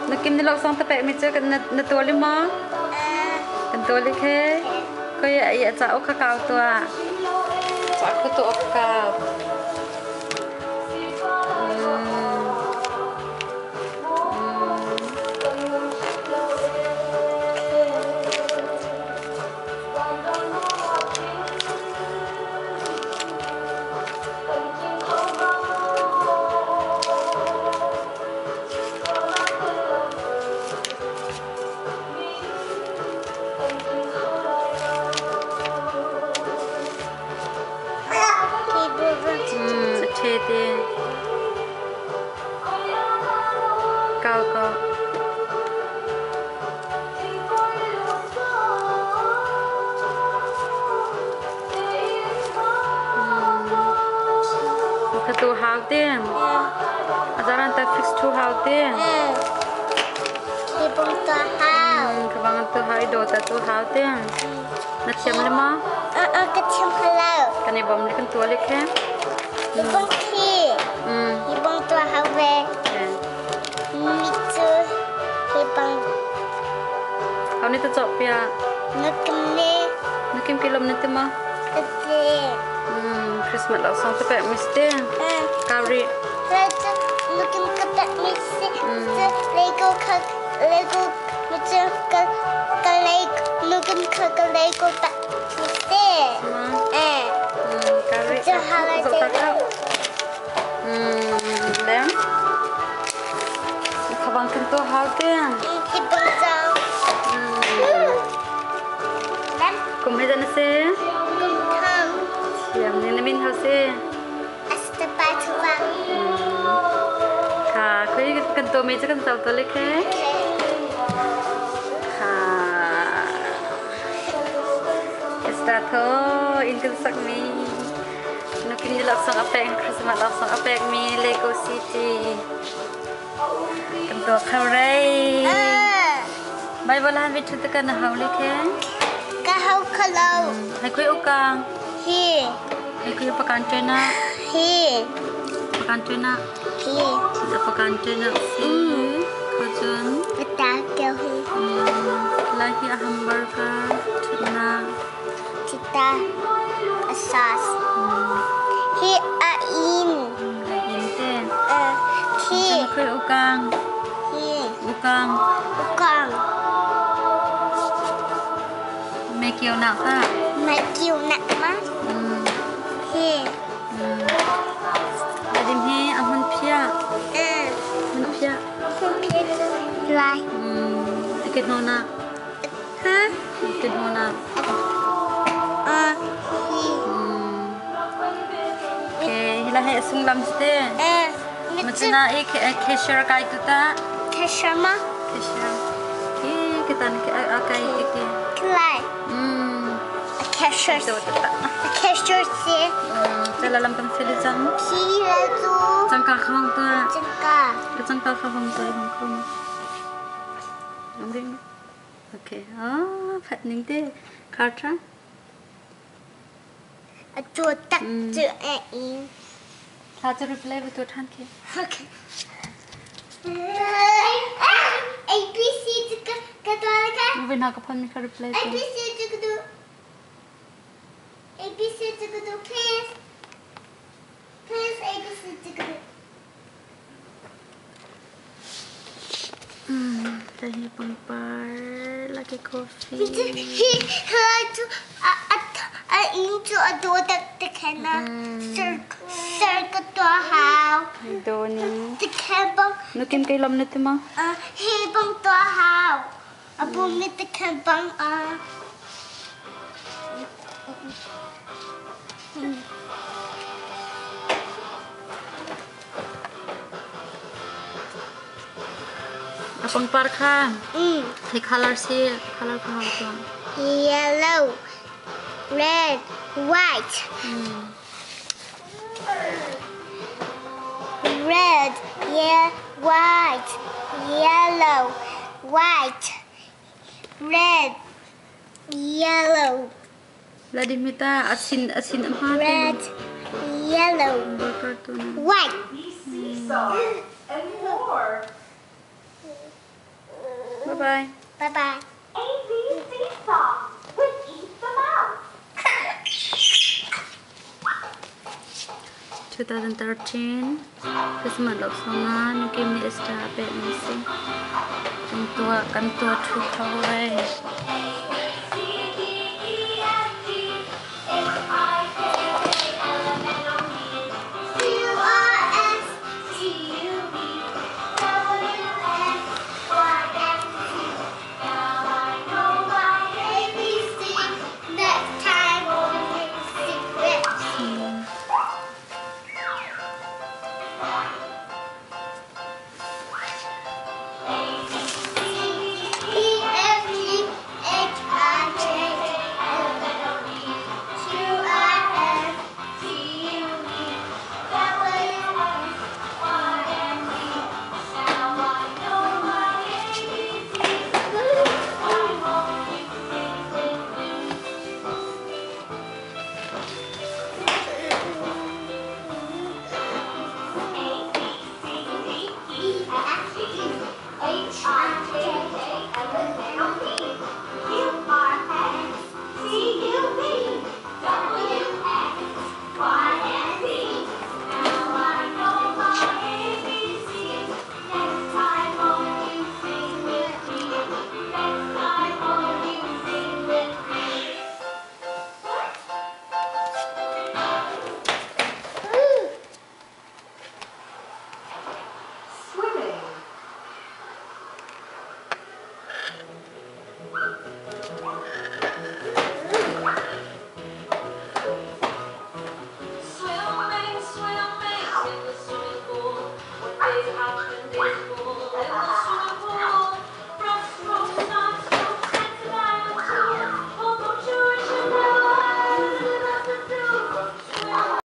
Na kim ni lok song te pek mi cu na tuali maw? Kan tuali khe. Koi ai a ca kha kau tua. Ca khu tu ok kau. Te. Kau kau. Ka tu hau te. Azaran ta fix thu hau te. Khi bong to hau. Ka bang tu hau do ta tu hau te. Na thiam le ma? Ka thiam hello. Kan i bom le kan tua le khe. Hi bong khi. Hi bong to hau ve. Mi chu hi bong. Hau ni ta chok pia. Na kim ne. Na kim kilom na te ma? Te. Christmas lo song te pe mi ste. Kari. Na kim ka pe mi ste. Lego ka Lego mi chu ka ka Lego nu kim ka ka Lego pa mi ste. Kari. Chu hala te. Lem. Khabang kin to hau te. Hi bong chang. Lem. Kum he jan se. Kum thang. Siam ni na min hau se. Asta pa chuang. Kha khoi kan to me kan chau to le khe. Kha. Esta tho in kan sak mi. Nu kin ni lak sang apek Christmas lak sang apek mi Lego City. Kan to khau rei. Bible han vi thu te kan hau le khe. Ka hau khalo. Hai khoi ukang. Hi. Hai khoi pakan chena. Hi. Pakan chena. Hi. Pakan chena si. Khojun. Ta kêu hi. La hi a hamburger thuna. Chita. A sauce. Hi a in. A in te. Hi. Khoi ukang. Hi. Ukang. Ukang. Me kieu na ka. Me kieu na ma. Hi. Adim hi a hun phia. Hun phia. Hun phia lai. Ke hona. Ha? Ke hona. Hi. Ke hila he sung lam ste. Machana ek cashier kai tu ta. Cashier ma? Cashier. Ke ke tan ke akai ke. Klai. Cashier. Cashier si. Chala lam tam sele chang. Khi la tu. Changka khawang tu. Changka. Changka khawang tu hong khong. Okay. Oh, phat ning te. Kartra. A chu tak chu e in. Tha chu reply bu tu than ke. Okay. A B C ka ka to ka. Movie na ka phone mi ka reply. A B C ka do. A B C ka do please. Please A B C ka do. Tahi pangpar lagi coffee. Hi ha chu a a in chu a do tak te khana. Circle circle to hao. Do ni. Te khan bang. Nu kim kai lam na te ma? Hi bang to hao. A bu mi te khan bang a. Pangpar kha. Hi color si color kha hau to. Yellow, red, white. Red, yeah, white, yellow, white, red, yellow. Ladimita asin asin amha. Red, yellow, white. Seesaw and more. Bye. Bye bye. ABC song with Eat the Mouse. 2013 Christmas laksawng ah Nukim nih star a pekmi si. Kan tuah kan tuah ṭhu kho ai.